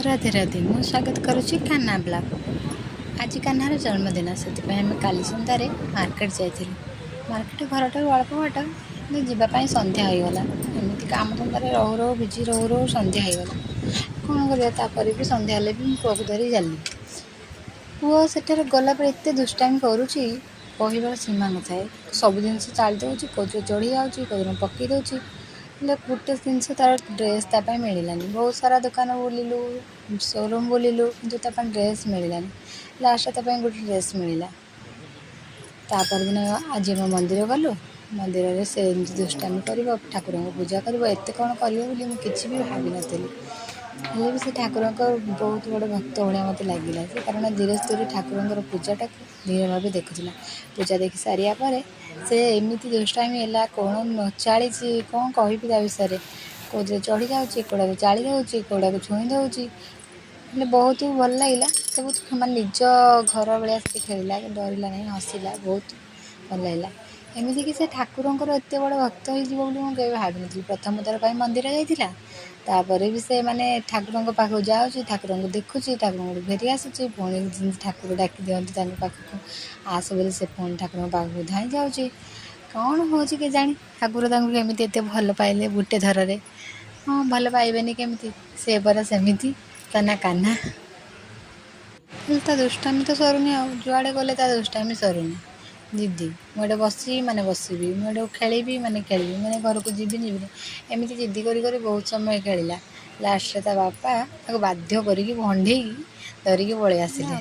ରାଧେ ରାଧେ। ମୁଁ ସ୍ୱାଗତ କରୁଛି କାହ୍ନା ବ୍ଲଗ୍। ଆଜି କାହ୍ନାର ଜନ୍ମଦିନ, ସେଥିପାଇଁ ଆମେ କାଲି ସନ୍ଧ୍ୟାରେ ମାର୍କେଟ ଯାଇଥିଲୁ। ମାର୍କେଟ ଘରଠାରୁ ଅଳ୍ପ ବାଟ, କିନ୍ତୁ ଯିବା ପାଇଁ ସନ୍ଧ୍ୟା ହୋଇଗଲା। ଏମିତି କାମ ଧନ୍ଦାରେ ରହୁ ରହୁ, ବିଜି ରହୁ ରହୁ ସନ୍ଧ୍ୟା ହୋଇଗଲା। କ'ଣ କରିବା? ତାପରେ ବି ସନ୍ଧ୍ୟା ହେଲେ ବି ମୁଁ ପୁଅକୁ ଧରି ଚାଲିଲି। ପୁଅ ସେଠାରେ ଗଲା ପରେ ଏତେ ଦୁଷ୍ଟାମି କରୁଛି, କହିବାର ସୀମା ନଥାଏ। ସବୁ ଜିନିଷ ଚାଳି ଦେଉଛି, କେଉଁଥିରେ ଚଢ଼ି ଯାଉଛି, କେଉଁଦିନ ପକାଇ ଦେଉଛି। ହେଲେ ଗୋଟେ ଜିନିଷ, ତା'ର ଡ୍ରେସ୍ ତା ପାଇଁ ମିଳିଲାନି। ବହୁତ ସାରା ଦୋକାନ ବୁଲିଲୁ, ସୋରୁମ୍ ବୁଲିଲୁ, କିନ୍ତୁ ତା ପାଇଁ ଡ୍ରେସ୍ ମିଳିଲାନି। ଲାଷ୍ଟରେ ତା ପାଇଁ ଗୋଟେ ଡ୍ରେସ୍ ମିଳିଲା। ତା ପରଦିନ ଆଜି ଆମେ ମନ୍ଦିର ଗଲୁ। ମନ୍ଦିରରେ ସେ ଏମିତି ଦୁଷ୍ଟାମି କରିବ, ଠାକୁରଙ୍କୁ ପୂଜା କରିବ, ଏତେ କ'ଣ କରିବ ବୋଲି ମୁଁ କିଛି ବି ଭାବିନଥିଲି। ହେଲେ ବି ସେ ଠାକୁରଙ୍କ ବହୁତ ବଡ଼ ଭକ୍ତ ଭଳିଆ ମୋତେ ଲାଗିଲା ସେ, କାରଣ ଧୀରେ ସ୍ଥିରେ ଠାକୁରଙ୍କର ପୂଜାଟାକୁ ଧୀର ଭାବେ ଦେଖୁଥିଲା। ପୂଜା ଦେଖି ସାରିବା ପରେ ସେ ଏମିତି ଦୁଷ୍ଟାମି ହେଲା, କ'ଣ ନଚାଳିଛି, କ'ଣ କହିବି ତା ବିଷୟରେ। କେଉଁଥିରେ ଚଢ଼ି ଯାଉଛି, କେଉଁଟାକୁ ଚାଳି ଦେଉଛି, କେଉଁଟାକୁ ଛୁଇଁ ଦେଉଛି। ହେଲେ ବହୁତ ଭଲ ଲାଗିଲା। ସେ ବହୁତ ମାନେ ନିଜ ଘର ଭଳିଆ ସେଠି ଖେଳିଲା, ଡରିଲା ନାହିଁ, ହସିଲା, ବହୁତ ଭଲ ଲାଗିଲା। ଏମିତିକି ସେ ଠାକୁରଙ୍କର ଏତେ ବଡ଼ ଭକ୍ତ ହେଇଯିବ ବୋଲି ମୁଁ କେବେ ଭାବିନଥିଲି। ପ୍ରଥମ ଥର ପାଇଁ ମନ୍ଦିର ଯାଇଥିଲା, ତାପରେ ବି ସେ ମାନେ ଠାକୁରଙ୍କ ପାଖକୁ ଯାଉଛି, ଠାକୁରଙ୍କୁ ଦେଖୁଛି, ଠାକୁରଙ୍କଠୁ ଫେରି ଆସୁଛି। ପୁଣି ଯେମିତି ଠାକୁର ଡାକି ଦିଅନ୍ତି ତାଙ୍କ ପାଖକୁ ଆସ ବୋଲି, ସେ ପୁଣି ଠାକୁରଙ୍କ ପାଖକୁ ଧାଇଁ ଯାଉଛି। କ'ଣ ହେଉଛି କେଜାଣି, ଠାକୁର ତାଙ୍କୁ କେମିତି ଏତେ ଭଲ ପାଇଲେ ଗୋଟେ ଥରରେ? ହଁ, ଭଲ ପାଇବେନି କେମିତି? ସେ ପରା ସେମିତି, ତା ନା କାହ୍ନା। ହେଲେ ତା ଦୁଷ୍ଟାମି ତ ସରୁନି ଆଉ, ଯୁଆଡ଼େ ଗଲେ ତା ଦୁଷ୍ଟାମି ସରୁନି। ଜିଦି, ମୁଁ ଏଠି ବସିବି ମାନେ ବସିବି, ମୁଁ ଏଠି ଖେଳିବି ମାନେ ଖେଳିବି, ମାନେ ଘରକୁ ଯିବିନି ଯିବିନି, ଏମିତି ଜିଦି କରି କରି ବହୁତ ସମୟ ଖେଳିଲା। ଲାଷ୍ଟରେ ତା ବାପା ତାକୁ ବାଧ୍ୟ କରିକି, ଭଣ୍ଡେଇକି ଧରିକି ପଳେଇ ଆସିଲେ।